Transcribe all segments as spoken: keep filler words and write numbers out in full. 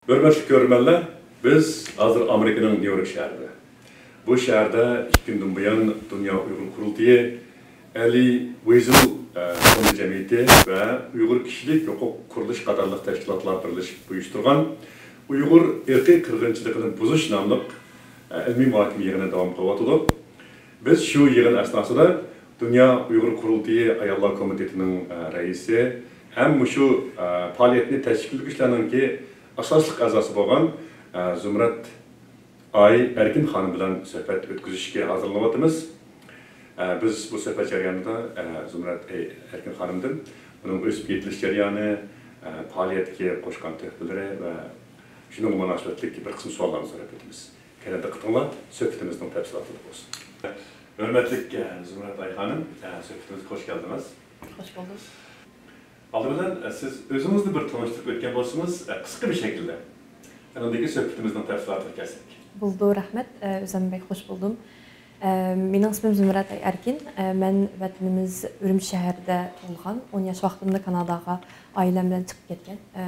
ھۆرمەتلىك كۆرۈرمەنلەر، بىز ھازىر ئامېرىكىنىڭ نيۇ يورك شەھىرىدە. بۇ شەھەردە ئىككى كۈندىن بۇيان دۇنيا ئۇيغۇر قۇرۇلتىيى، ئەلى ۋېيزېل، ئە، فوندى جەمئىيىتى ۋە ئۇيغۇر كىشىلىك ھوقۇق قۇرۇلۇشى قاتارلىق تەشكىلاتلار بىرلىشىپ ئۇيۇشتۇرغان ئۇيغۇر ئىرقىي قىرغىنچىلىقىنى بۇزۇش ناملىق، ئە، ئىلمىي مۇھاكىمە يىغىنى داۋام قىلىۋاتىدۇ. بىز شۇ يىغىن ئەسناسىدا دۇنيا ئۇيغۇر قۇرۇلتىيى ئاياللار كومىتېتىنىڭ، ئە، رەئىسى ھەم مۇشۇ، ئە، پائالىيەتنى تەشكىللىگۈچىلەرنىڭكى ئاساسلىق ئەزاسى بولغان، ئە، زۇمرەت ئاي ئەركىن خانىم بىلەن سۆھبەت ئۆتكۈزۈشكە ھازىرلىنىۋاتىمىز. ئە، بىز بۇ سۆھبەت جەريانىدا، ئە، زۇمرەت ئاي ئەركىن خانىمدىن ئۇنىڭ ئۆسۈپ يېتىلىش جەريانى، ئە، پائالىيەتكە قوشقان تۆھپىلىرى ۋە شۇنىڭغا مۇناسىۋەتلىك بىر قىسىم سوئاللارنى سوراپ ئۆتىمىز. كەينىدە دىققىتىڭلار سۆھبىتىمىزنىڭ تەپسىلاتىدا بولسۇن. ھۆرمەتلىك، ئە، زۇمرەت ئاي خانىم، ئە، سۆھبىتىمىزگە خوش كەلدىڭىز. خوش بولدۇق. ئالدى بىلەن، ئە، سىز ئۆزىڭىزنى بىر تونۇشتۇرۇپ ئۆتكەن بولسىڭىز، ئە، قىسقا بىر شەكىلدە. ئاندىن كېيىن سۆھبىتىمىزنىڭ تەپسىلاتىغا كەلسەك. بولىدۇ، رەھمەت. ئە، ئۆزۈم بەك خوش بولدۇم. ئە، مېنىڭ ئىسمىم زۇمرەت ئاي ئەركىن. ئە، مەن ۋەتىنىمىز ئۈرۈمچى شەھىرىدە تۇغۇلغان. ئون ياش ۋاقتىمدا كاناداغا ئائىلەم بىلەن چىقىپ كەتكەن. ئە،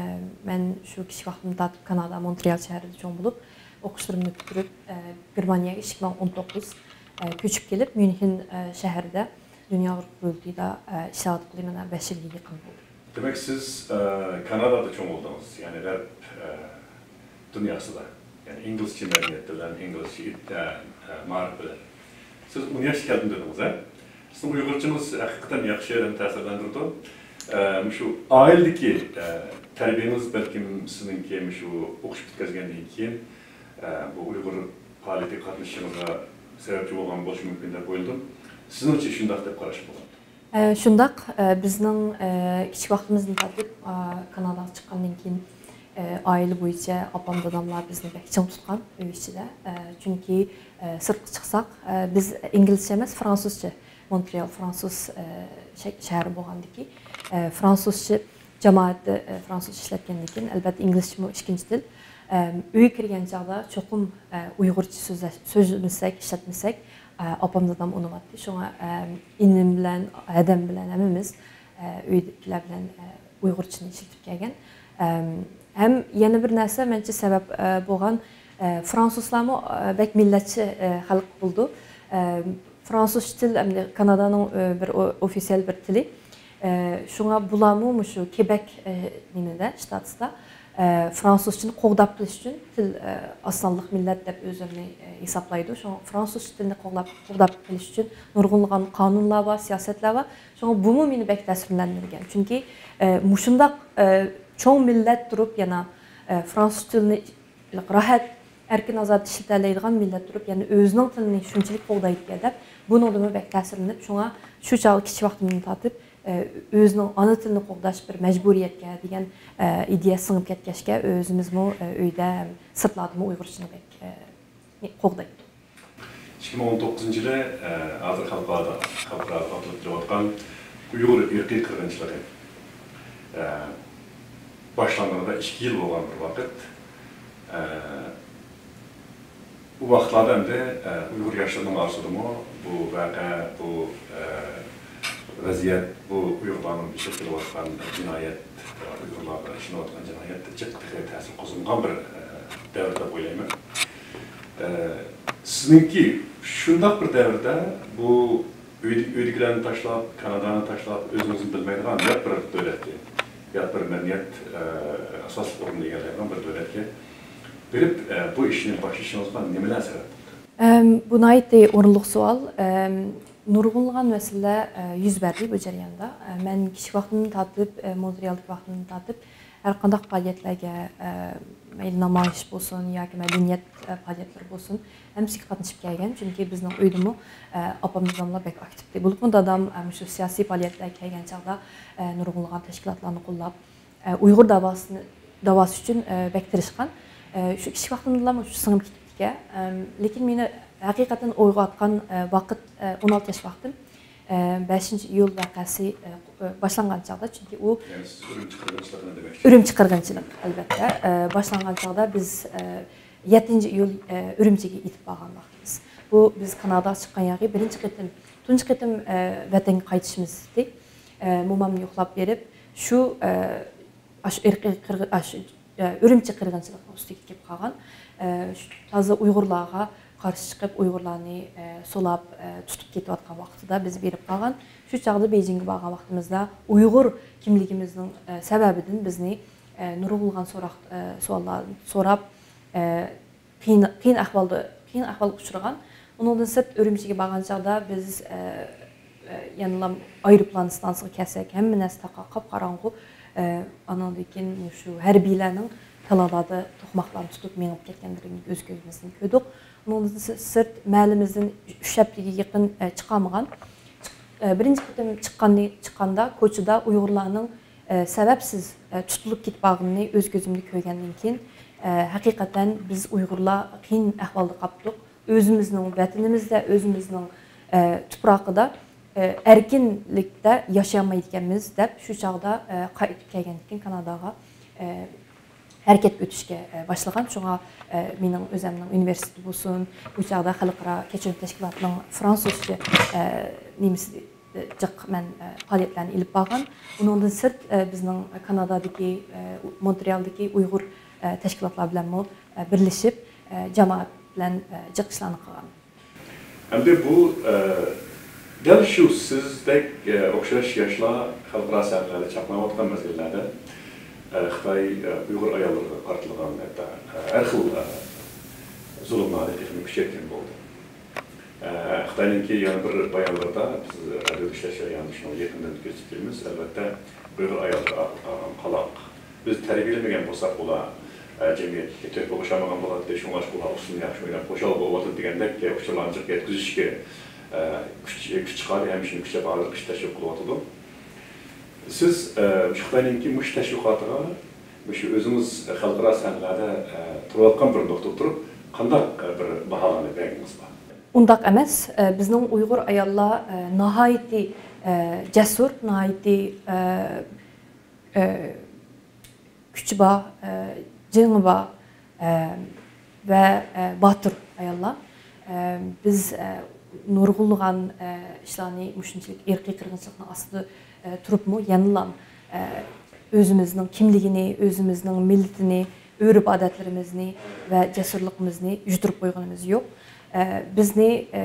مەن شۇ كىچىك ۋاقتىمدىن تارتىپ كانادا، مونترېئال شەھىرىدە چوڭ بولۇپ، ئوقۇشلىرىمنى پۈتتۈرۈپ، ئە، گېرمانىيەگە ئىككى مىڭ ئون توققۇز، ئە، كۆچۈپ كېلىپ، ميۇنخېن، ئە، شەھىرىدە دۇنيا ئۇيغۇر قۇرۇلتىيىدا، ئە، ئىشلەۋاتقىلى مانا بەش يىلغا يېقىن بولدى. دېمەك، سىز، ئە، كانادادا چوڭ بولدىڭىز، يەنى غەرب، ئە، دۇنياسىدا، يەنى ئىنگلىزچە مەدەنىيەت بىلەن، ئىنگلىزچە ئىد-، ئە، ئە، مائارىپ بىلەن. سىز ئون ياشتا كەلدىم دېدىڭىز، ھە؟ سىزنىڭ ئۇيغۇرچىڭىز ھەقىقەتەن ياخشى ھەم تەسىرلەندۈرىدۇ. ئە، مۇشۇ ئائىلىدىكى، ئە، تەربىيەڭىز بەلكىم سىزنىڭكى مۇشۇ ئوقۇش پۈتكەزگەندىن كېيىن، ئە، بۇ ئۇيغۇر پائالىيىتىگە قاتنىشىشىڭىزغا سەۋەبچى بولغان بولۇشى مۇمكىن دەپ ئويلىدىم. سىزنىڭچە شۇنداق دەپ قاراشقا بولامدۇ؟ ئە، شۇنداق. ئە، بىزنىڭ، ئە، كىچىك ۋاقتىمىزدىن تارتىپ، ئا، كاناداغا چىققاندىن كېيىن، ئە، ئائىلە بويىچە ئاپام، داداملار بىزنى بەك چىڭ تۇتقان ئۆي ئىچىدە. ئە، چۈنكى، ئە، سىرتقا چىقساق، ئە، بىز ئىنگلىزچە ئەمەس، فرانسۇزچە، مونترېئال فرانسۇز، ئە، شە-، شەھىرى بولغاندىكى، ئە، فرانسۇزچە جامائەتتە، ئە، فرانسۇزچە ئىشلەتكەندىن كېيىن، ئەلبەتتە، ئىنگلىزچىمۇ ئىككىنچى تىل. ئە، ئۆيگە كىرگەن چاغدا چوقۇم، ئە، ئۇيغۇرچە سۆزلەش-، سۆزلىمىسەك، ئىشلەتمىسەك، ئە، ئاپام، دادام ئۇنىماتتى. شۇڭا، ئە، ئىنىم بىلەن، ھەدەم بىلەن ھەممىمىز، ئە، ئۆيدىكىلەر بىلەن، ئە، ئۇيغۇرچىنى ئىشلىتىپ كەلگەن. ئەم، ھەم يەنە بىر نەرسە، مەنچە سەۋەب، ئە، بولغان، ئە، فرانسۇزلارمۇ، ئە، بەك مىللەتچى، ئە، خەلق بولىدۇ. ئە، فرانسۇزچە تىل ئەمدى كانادانىڭ، ئە، بىر ئو-، ئوفىتسىيال بىر تىلى. ئە، شۇڭا بۇلارمۇ مۇشۇ كېبەك، ئە، نېمىدە، شتاتستا، ئە، فرانسۇزچىنى قوغداپ قېلىش ئۈچۈن تىل، ئە، ئاز سانلىق مىللەت دەپ ئۆزلىرىنى، ئە، ھېسابلايدۇ. شۇڭا فرانسۇزچە تىلنى قوغلاپ، قوغداپ قېلىش ئۈچۈن نۇرغۇنلىغان قانۇنلار بار، سىياسەتلەر بار. شۇڭا بۇمۇ مېنى بەك تەسىرلەندۈرگەن. چۈنكى، ئە، مۇشۇنداق، ئە، چوڭ مىللەت تۇرۇپ يەنە، ئە، فرانسۇز تىلىنى راھەت، ئەركىن، ئازاد ئىشلىتەلەيدىغان مىللەت تۇرۇپ يەنە ئۆزىنىڭ تىلىنى شۇنچىلىك قوغدايدىكەن دەپ، بۇنىڭدىنمۇ بەك تەسىرلىنىپ، شۇڭا شۇ چاغ كىچىك ۋاقتىمدىن تارتىپ، ئە، ئۆزىنىڭ ئانا تىلىنى قوغداش بىر مەجبۇرىيەتكە دېگەن، ئە، ئىدىيە سىڭىپ كەتكەچكە، ئۆزىمىزمۇ، ئە، ئۆيدە ھەم سىرتلاردىمۇ ئۇيغۇرچىنى بەك، ئە، قوغدايتتۇق. ئىككى مىڭ ئون توققۇزىنچى يىلى، ئە، ھازىر خەلقئارادا، خەلقئارادا ئاتىلىپ كېلىۋاتقان ئۇيغۇر ئىرقىي قىرغىنچىلىقى، ئە، باشلانغىنىغا ئىككى يىل بولغان بىر ۋاقىت. ئە، ئۇ ۋاقىتلاردا ئەمدى، ئە، ئۇيغۇر ياشلىرىنىڭ ئارىسىدىمۇ بۇ ۋەقە، بۇ، ئە، ۋەزىيەت، بۇ ئۇيغۇرلارنىڭ بېشىغا كېلىۋاتقان جىنايەت، ئۇيغۇرلارغا ئىشلىنىۋاتقان جىنايەت جىق تېخى تەسىر قوزغىغان بىر، ئە، دەۋر دەپ ئويلايمەن. ئە، سىزنىڭكى شۇنداق بىر دەۋردە بۇ ئۆيدە-، ئۆيدىكىلەرنى تاشلاپ، كانادانى تاشلاپ، ئۆزىڭىزنى بىلمەيدىغان يات بىر دۆلەتكە، يات بىر مەدەنىيەت، ئە، ئاساسلىق ئورۇننى ئىگىلەيدىغان بىر دۆلەتكە بېرىپ، ئە، بۇ ئىشنى باشلىشىڭىزغا نېمىلەر سەۋەب بولدى؟ ئەم، بۇ ناھايىتى ئورۇنلۇق سوئال. ئەم، نۇرغۇنلىغان مەسىلىلەر، ئە، يۈز بەردى بۇ جەرياندا. ئە، مەن كىچىك ۋاقتىمدىن تارتىپ، ئە، مونترېئالدىكى ۋاقتىمدىن تارتىپ ھەر قانداق پائالىيەتلەرگە، ئە، مەيلى نامايىش بولسۇن ياكى مەدەنىيەت، ئە، پائالىيەتلىرى بولسۇن، ھەممىسىگە قاتنىشىپ كەلگەن. چۈنكى بىزنىڭ ئۆيدىمۇ، ئە، ئاپام، داداملار بەك ئاكتىپتى. بولۇپمۇ دادام، ئە، مۇشۇ سىياسىي پائالىيەتلەرگە كەلگەن چاغدا، ئە، نۇرغۇنلىغان تەشكىلاتلارنى قوللاپ، ئە، ئۇيغۇر داۋاسىنى، داۋاسى ئۈچۈن، ئە، بەك تىرىشقان. ئە، شۇ كىچىك ۋاقتىمدىلا شۇ سىڭىپ كېتىپتىكەن. ئەم، لېكىن مېنى ھەقىقەتەن ئويغا ئاتقان، ئە، ۋاقىت، ئە، ئون ئالتە ياش ۋاقتىم. ئە، بەشىنچى ئىيۇل ۋەقەسى، ئە، باشلانغان چاغدا، چۈنكى ئۇ يەنى سىز ئۈرۈمچى قىرغىنچىلىقىنى دېمەكچى. ئۈرۈمچى قىرغىنچىلىق، ئەلۋەتتە. ئە، باشلانغان چاغدا بىز، ئە، يەتتىنچى ئىيۇل، ئە، ئۈرۈمچىگە يېتىپ بارغان ۋاقتىمىز. بۇ بىز كاناداغا چىققان ياقى بىرىنچى قېتىم، تۇنجى قېتىم، ئە، ۋەتەنگە قايتىشىمىز ئىدى. ئە، مومامنى يوقلاپ بېرىپ، شۇ، ئە، ئاشۇ ئىرقىي قىرغ-، ئاشۇ ئە، ئۈرۈمچى قىرغىنچىلىقىنىڭ ئۈستىگە كېلىپ قالغان. ئە، شۇ تازا ئۇيغۇرلارغا قارشى چىقىپ، ئۇيغۇرلارنى، ئە، سولاپ، ئە، تۇتۇپ كېتىۋاتقان ۋاقتىدا بىز بېرىپ قالغان. شۇ چاغدا بېيجىڭگە بارغان ۋاقتىمىزدا ئۇيغۇر كىملىكىمىزنىڭ، ئە، سەۋەبىدىن بىزنى، ئە، نۇرغۇنلىغان سوراق، ئە، سوئاللار سوراپ، ئە، قىيىن، قىيىن ئەھۋالدا، قىيىن ئەھۋالغا ئۇچرىغان. ئۇنىڭدىن سىرت، ئۈرۈمچىگە بارغان چاغدا بىز، ئە، ئە، يەنىلا ئايروپىلان ئىستانسىسىغا كەلسەك، ھەممە نەرسە تاقا قاپقاراڭغۇ. ئە، ئانىڭدىن كېيىن مۇشۇ ھەربىيلەرنىڭ تالادا توقماقلارنى تۇتۇپ مېڭىپ كەتكەنلىرىنى ئۆز كۆزىمىزدىن كۆردۇق. ئۇنىڭدىن سىرت، مەھەللىمىزدىن ئۈچ ھەپتىگە يېقىن، ئە، چىقالمىغان. ئە، بىرىنچى قېتىم چىققاننى، چىققاندا كوچىدا ئۇيغۇرلارنىڭ، ئە، سەۋەبسىز، ئە، تۇتۇلۇپ كېتىپ بارغىنىنى ئۆز كۆزۈمدە كۆرگەندىن كېيىن، ئە، ھەقىقەتەن بىز ئۇيغۇرلار قىيىن ئەھۋالدا قاپتۇق. ئۆزىمىزنىڭ ۋەتىنىمىزدە، ئۆزىمىزنىڭ، ئە، تۇپراقىدا، ئە، ئەركىنلىكتە ياشىيالمايدىكەنمىز دەپ شۇ چاغدا، ئە، قايتىپ كەلگەندىن كېيىن كاناداغا، ئە، ھەرىكەتكە ئۆتۈشكە، ئە، باشلىغان. شۇڭا، ئە، مېنىڭ ئۆزەمنىڭ ئۇنىۋېرسىتېتى بولسۇن، بۇ چاغدا خەلقئارا كەچۈرۈم تەشكىلاتىنىڭ فرانسۇزچە، ئە، نېمىسى، ئە، جىق مەن، ئە، پائالىيەتلەرنى ئېلىپ بارغان. ئۇنىڭدىن سىرت، ئە، بىزنىڭ كانادادىكى، ئە، مونترېئالدىكى ئۇيغۇر، ئە، تەشكىلاتلار بىلەنمۇ، ئە، بىرلىشىپ، ئە، جامائەت بىلەن، ئە، جىق ئىشلارنى قىلغان. ئەمدى بۇ، ئە، دەل شۇ سىزدەك، ئە، ئوخشاش ياشلار خەلقئارا سەھنىلەردە چاقناۋاتقان مەزگىللەردە، ئە، خىتاي، ئە، ئۇيغۇر ئاياللىرىغا قارىتىلغان ھەتتا، ئە، ھەر خىل، ئە، زۇلۇملارنى تېخىمۇ كۈچەيتكەن بولدى. ئە، خىتاينىڭكى يەنە بىر بايانلىرىدا، بىز رادىيو ئىشلەش جەريانىدا شۇنىڭغا يېقىندىن كۆزىتىپ كېلىمىز. ئەلۋەتتە، ئۇيغۇر ئاياللىرى ئاقىل قالغان قالاق. بىز تەربىيەلىمىگەن بولساق، ئۇلار، ئە، جەمئىيەتكە تۆھپىگە ئوخشىمىغان بولاتتى، شۇڭلاشقا ئۇلار ئۇسسۇلنى ياخشى ئويناپ، خۇشال بولۇۋاتىدۇ دېگەندەك ئۇچۇرلارنى جىق يەتكۈزۈشكە، ئە، كۈچ، كۈچ چىقاردى ھەم شۇنى كۈچەپ ھازىرقىچە تەشۋىق قىلىۋاتىدۇ. سىز، ئە، مۇشۇ خىتاينىڭكى مۇشۇ تەشۋىقاتىغا مۇشۇ ئۆزىڭىز خەلقئارا سەھنىلەردە، ئە، تۇرۇۋاتقان بىر نۇقتىدا تۇرۇپ قانداق، ئە، بىر باھالارنى بەرگىڭىز بار؟ ئۇنداق ئەمەس. ئە، بىزنىڭ ئۇيغۇر ئاياللار، ئە، ناھايىتى، ئە، جەسۇر، ناھايىتى، ئە، ئە، كۈچى بار، ئە، جېڭى بار، ئە، ۋە، ئە، باتۇر ئاياللار. ئە، بىز، ئە، نۇرغۇنلىغان، ئە، ئىشلارنى مۇشۇنچىلىك ئىرقىي قىرغىنچىلىقنىڭ ئاستىدا، ئە، تۇرۇپمۇ يەنىلا، ئە، ئۆزىمىزنىڭ كىملىكىنى، ئۆزىمىزنىڭ مىللىتىنى، ئۆرپ-ئادەتلىرىمىزنى ۋە جەسۇرلۇقىمىزنى يۈتۈرۈپ قويغىنىمىز يوق. ئە، بىزنى، ئە،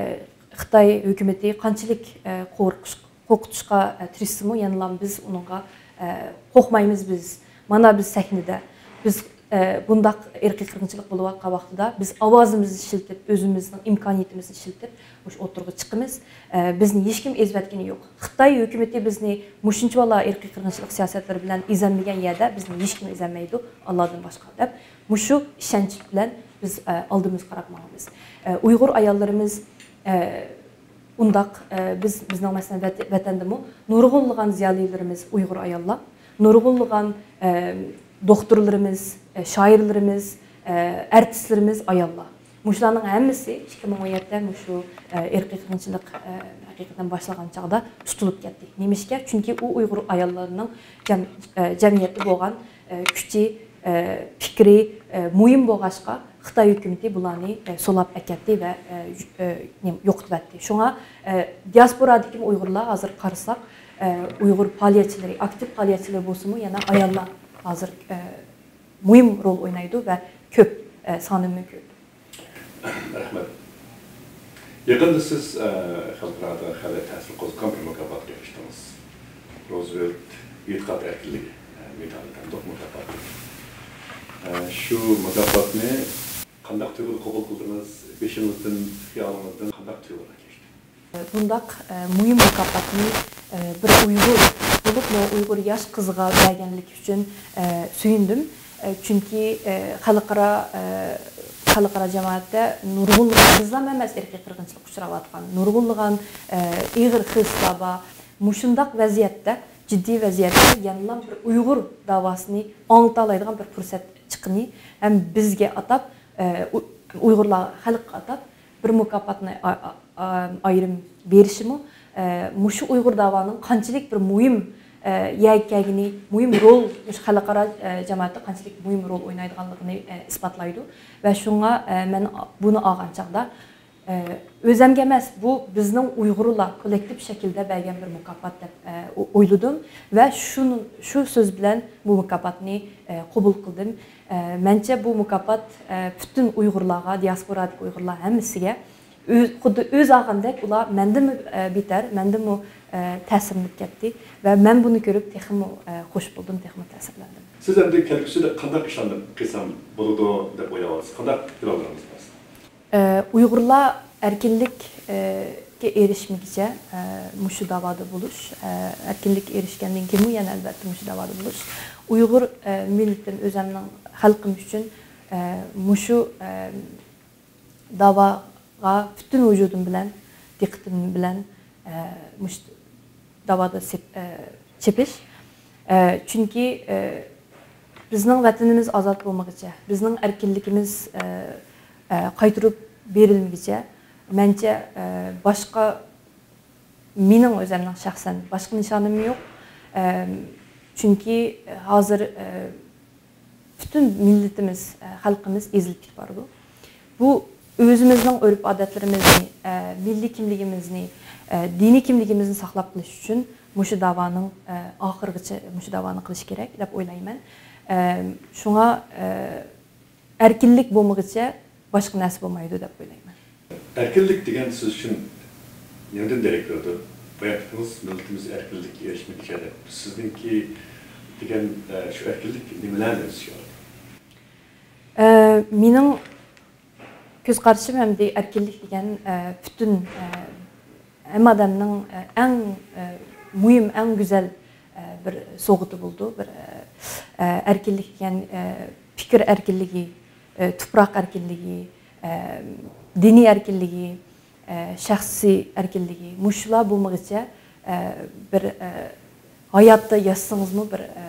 خىتاي ھۆكۈمىتى قانچىلىك، ئە، قورقۇش-، قورقۇتۇشقا، ئە، تىرىشسىمۇ، يەنىلا بىز ئۇنىڭغا، ئە، قورقمايمىز بىز. مانا بىز سەھنىدە. بىز، ئە، بۇنداق ئىرقىي قىرغىنچىلىق بولۇۋاتقان ۋاقتىدا بىز ئاۋازىمىزنى ئىشلىتىپ، ئۆزىمىزنىڭ ئىمكانىيىتىمىزنى ئىشلىتىپ، مۇشۇ ئوتتۇرىغا چىقىمىز. ئە، بىزنى ھېچكىم ئېزىۋەتكىنى يوق. خىتاي ھۆكۈمىتى بىزنى مۇشۇنچىۋالا ئىرقىي قىرغىنچىلىق سىياسەتلىرى بىلەن ئېزەلمىگەن يەردە بىزنى ھېچكىم ئېزەلمەيدۇ، ئاللادىن باشقا، دەپ مۇشۇ ئىشەنچ بىلەن بىز، ئە، ئالدىمىزغا قاراپ ماڭىمىز. ئە، ئۇيغۇر ئاياللىرىمىز، ئە، ئۇنداق، ئە، بىز، بىزنىڭ، مەسىلەن، ۋەت-، ۋەتەندىمۇ نۇرغۇنلىغان زىيالىيلىرىمىز ئۇيغۇر ئاياللار، نۇرغۇنلىغان، ئە، دوختۇرلىرىمىز، ئە، شائىرلىرىمىز، ئە، ئارتىسلىرىمىز ئاياللار. مۇشۇلارنىڭ ھەممىسى ئىككى مىڭ ئون يەتتە مۇشۇ، ئە، ئىرقىي قىرغىنچىلىق، ئە، ھەقىقەتەن باشلانغان چاغدا تۇتۇلۇپ كەتتى. نېمىشقا؟ چۈنكى ئۇ ئۇيغۇر ئاياللىرىنىڭ جەم-، ئە، جەمئىيەتتە بولغان، ئە، كۈچى، ئە، پىكرى، ئە، مۇھىم بولغاچقا، خىتاي ھۆكۈمىتى بۇلارنى، ئە، سولاپ ئەكەتتى ۋە، ئە، يو-، ئە، نېمە، يوقىتىۋەتتى. شۇڭا، ئە، دىياسپورادىكى ئۇيغۇرلار ھازىر قارىساق، ئە، ئۇيغۇر پائالىيەتچىلىرى، ئاكتىپ پائالىيەتچىلىرى بولسىمۇ، يەنە ئاياللار ھازىر، ئە، مۇھىم رول ئوينايدۇ ۋە كۆپ، ئە، سانىمۇ كۆپ. رەھمەت. يېقىندا سىز، ئە، خەلقئارادا خېلى تەسىر قوزغىغان بىر مۇكاپاتقا ئېرىشتىڭىز. روزۋېلت ئېتىقاد ئەركىنلىكى، ئە، مېدالى دەمدۇق مۇكاپاتى. ئە، شۇ مۇكاپاتنى قانداق تۇيغۇدا قوبۇل قىلدىڭىز؟ بېشىڭىزدىن، خىيالىڭىزدىن قانداق تۇيغۇلار كەچتى؟ بۇنداق، ئە، مۇھىم مۇكاپاتنى، ئە، بىر ئۇيغۇر بولۇپمۇ ئۇيغۇر ياش قىزىغا بەرگەنلىكى ئۈچۈن، ئە، سۆيۈندۈم. ئە، چۈنكى، ئە، خەلقئارا، ئە، خەلقئارا جامائەتتە نۇرغۇنلىغان، بىزلارمۇ ئەمەس ئىرقىي قىرغىنچىلىققا ئۇچراۋاتقان نۇرغۇنلىغان، ئە، ئېغىر خىرىسلار بار. مۇشۇنداق ۋەزىيەتتە، جىددىي ۋەزىيەتتە يەنىلا بىر ئۇيغۇر داۋاسىنى ئاڭلىتالايدىغان بىر پۇرسەت چىققىنى ھەم بىزگە ئاتاپ، ئە، ئۇ-، ئۇيغۇرلار خەلققە ئاتاپ بىر مۇكاپاتنى ئا-، ئا-، ئا-، ئايرىم بېرىشىمۇ، ئە، مۇشۇ ئۇيغۇر داۋانىڭ قانچىلىك بىر مۇھىم، ئە، يەرگە كەلگىنى، مۇھىم رول، مۇشۇ خەلقئارا، ئە، جامائەتتە قانچىلىك مۇھىم رول ئوينايدىغانلىقىنى، ئە، ئىسپاتلايدۇ. ۋە شۇڭا، ئە، مەن بۇنى ئالغان چاغدا، ئە، ئۆزەمگە ئەمەس، بۇ بىزنىڭ ئۇيغۇرلار كوللېكتىپ شەكىلدە بەرگەن بىر مۇكاپات دەپ، ئە، ئو-، ئويلىدىم ۋە شۇ، شۇ سۆز بىلەن بۇ مۇكاپاتنى، ئە، قوبۇل قىلدىم. ئە، مەنچە بۇ مۇكاپات، ئە، پۈتۈن ئۇيغۇرلارغا، دىياسپورادىكى ئۇيغۇرلار ھەممىسىگە ئۆز، خۇددى ئۆز ئالغاندەك ئۇلار مەندىنمۇ، ئە، بىتەر، مەندىنمۇ، ئە، تەسىرلىنىپ كەتتى ۋە مەن بۇنى كۆرۈپ تېخىمۇ، ئە، خوش بولدۇم، تېخىمۇ تەسىرلەندىم. سىز ئەمدى كەلگۈسىدە قانداق ئىشلارنى قىلسام بولىدۇ دەپ ئويلاۋاتىسىز؟ قانداق پىلانلىرىڭىز بار سىزنىڭ؟ ئە، ئۇيغۇرلار ئەركىنلىككە ئېرىشمىگۈچە، ئە، مۇشۇ داۋادا بولۇش، ئە، ئەركىنلىككە ئېرىشكەندىن كېيىنمۇ يەنە ئەلۋەتتە مۇشۇ داۋادا بولۇش. ئۇيغۇر، ئە، مىللىتىم ئۆزەمنىڭ خەلقىم ئۈچۈن، ئە، مۇشۇ، ئە، داۋاغا پۈتۈن ۋۇجۇدۇم بىلەن، دىققىتىم بىلەن، ئە، مۇشۇ داۋادا سېپ-، ئە، چېپىش. ئە، چۈنكى، ئە، بىزنىڭ ۋەتىنىمىز ئازاد بولمىغۇچە، بىزنىڭ ئەركىنلىكىمىز، ئە، ئە، قايتۇرۇپ بېرىلمىگۈچە، مەنچە، ئە، باشقا، مېنىڭ ئۆزەمنىڭ شەخسەن باشقا نىشانىم يوق. ئە، چۈنكى ھازىر، ئە، پۈتۈن مىللىتىمىز، ئە، خەلقىمىز ئېزىلىپ كېتىپ بارىدۇ. بۇ ئۆزىمىزنىڭ ئۆرپ-ئادەتلىرىمىزنى، ئە، مىللىي كىملىكىمىزنى، ئە، دىنىي كىملىكىمىزنى ساقلاپ قېلىش ئۈچۈن مۇشۇ داۋانىڭ، ئە، ئاخىرغىچە مۇشۇ داۋانى قىلىش كېرەك دەپ ئويلايمەن. ئە، شۇڭا، ئە، ئەركىنلىك بولمىغۇچە باشقا نەرسە بولمايدۇ دەپ ئويلايمەن. ئەركىنلىك دېگەن سىز ئۈچۈن نېمىدىن دېرەك بېرىدۇ؟ بايا ئېيتتىڭىز، مىللىتىمىز ئەركىنلىككە ئېرىشمىگۈچە دەپ. سىزنىڭكى دېگەن، ئە، شۇ ئەركىنلىك نېمىلەرنى ئۆز ئىچىگە ئالىدۇ؟ ئە، مېنىڭ كۆز قارىشىم ئەمدى ئەركىنلىك دېگەن، ئە، پۈتۈن، ئە، ھەممە ئادەمنىڭ، ئە، ئەڭ، ئە، مۇھىم، ئەڭ گۈزەل، ئە، بىر سوۋغىتى بولىدۇ. بىر، ئە، ئە، ئەركىنلىك دېگەن، ئە، پىكىر ئەركىنلىكى، ئە، تۇپراق ئەركىنلىكى، ئە، دىنىي ئەركىنلىكى، ئە، شەخسىي ئەركىنلىكى، مۇشۇلار بولمىغۇچە، ئە، بىر، ئە، ھاياتتا ياشىسىڭىزمۇ بىر، ئە،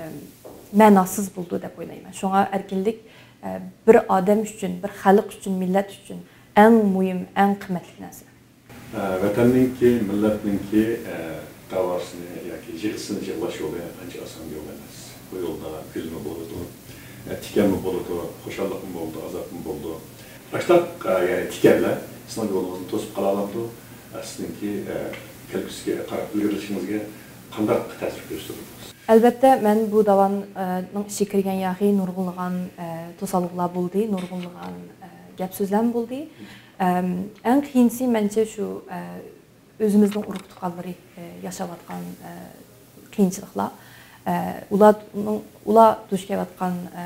مەناسىز بولىدۇ دەپ ئويلايمەن. شۇڭا ئەركىنلىك، ئە، بىر ئادەم ئۈچۈن، بىر خەلق ئۈچۈن، مىللەت ئۈچۈن ئەڭ مۇھىم، ئەڭ قىممەتلىك نەرسە. ئە، ۋەتەننىڭكى، مىللەتنىڭكى، ئە، داۋاسىنى ياكى يىغىسىنى يىغلاش يولى ئانچە ئاسان يول ئەمەس. بۇ يولدا كۈلمە بولىدۇ، ئە، تىكەنمۇ بولىدۇ، خۇشاللىقمۇ بولىدۇ، ئازابمۇ بولىدۇ. ئاشۇنداق، ئە، يەنى تىكەنلەر سىزنىڭ يولىڭىزنى توسۇپ قالالامدۇ؟ ئە، سىزنىڭكى، ئە، كەلگۈسىگە قاراپ ئىلگىرىلىشىڭىزگە قانداق تەسىر كۆرسىتىدۇ؟ ئەلۋەتتە، مەن بۇ داۋانىڭ ئىچىگە كىرگەن ياخى نۇرغۇنلىغان، ئە، توسالغۇلار بولدى، نۇرغۇنلىغان، ئە، گەپ سۆزلەرمۇ بولدى. ئەم، ئەڭ قىيىنچىسى مەنچە شۇ، ئە، ئۆزىمىزنىڭ ئۇرۇق-تۇغقانلىرى، ئە، ياشاۋاتقان، ئە، قىيىنچىلىقلار، ئە، ئۇلارنىڭ، ئۇلار دۇچ كېلىۋاتقان، ئە،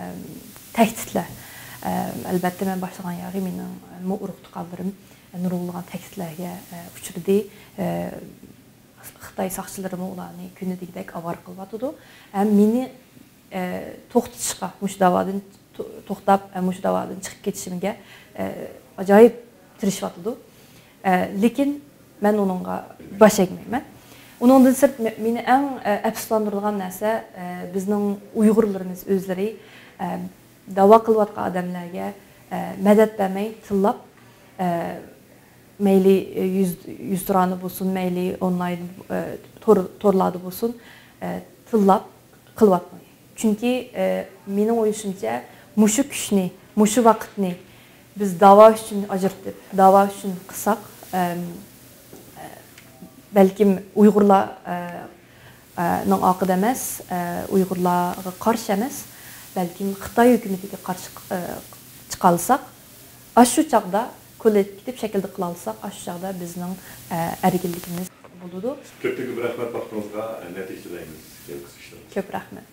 تەھدىتلەر. ئە، ئەلۋەتتە، مەن باشلىغان ياخى مېنىڭمۇ ئۇرۇق-تۇغقانلىرىم نۇرغۇنلىغان تەھدىتلەرگە، ئە، ئۇچرىدى. ئە، خىتاي ساقچىلىرىمۇ ئۇلارنى كۈندە دېگۈدەك ئاۋارە قىلىۋاتىدۇ. ھەم مېنى، ئە، توختىتىشقا، مۇشۇ داۋادىن تو-، توختاپ، ئە، مۇشۇ داۋادىن چىقىپ كېتىشىمگە، ئە، ئاجايىپ تىرىشىۋاتىدۇ. ئە، لېكىن مەن ئۇنىڭغا باش ئەگمەيمەن. ئۇنىڭدىن سىرت، مە-، مېنى ئەڭ، ئە، ئەپسۇسلاندۇرىدىغان نەرسە، ئە، بىزنىڭ ئۇيغۇرلىرىمىز ئۆزلىرى، ئە، داۋا قىلىۋاتقان ئادەملەرگە، ئە، مەدەت بەرمەي، تىللاپ، ئە، مەيلى، ئە، يۈز، يۈزتۇرانە بولسۇن، مەيلى ئونلاين، ئە، تور، تورلاردا بولسۇن، ئە، تىللاپ قىلىۋاتماي. چۈنكى، ئە، مېنىڭ ئويلىشىمچە، مۇشۇ كۈچنى، مۇشۇ ۋاقىتنى بىز داۋا ئۈچۈن ئاجرىتىپ، داۋا ئۈچۈن قىلساق، ئەم، ئە، بەلكىم ئۇيغۇرلار، ئە، ئە، نىڭ ئارقىدا ئەمەس، ئە، ئۇيغۇرلارغا قارشى ئەمەس، بەلكىم خىتاي ھۆكۈمىتىگە قارشى، ئە، چىقالىساق، ئاشۇ چاغدا كوللېكتىپ شەكىلدە قىلالىساق، ئاشۇ چاغدا بىزنىڭ، ئە، ئەركىنلىكىمىز بولىدۇ. كۆپتىن كۆپ رەھمەت ۋاقتىڭىزغا، نەتىجە تىلەيمىز كەلگۈسى ئىشلىرىڭىزدا. كۆپ رەھمەت.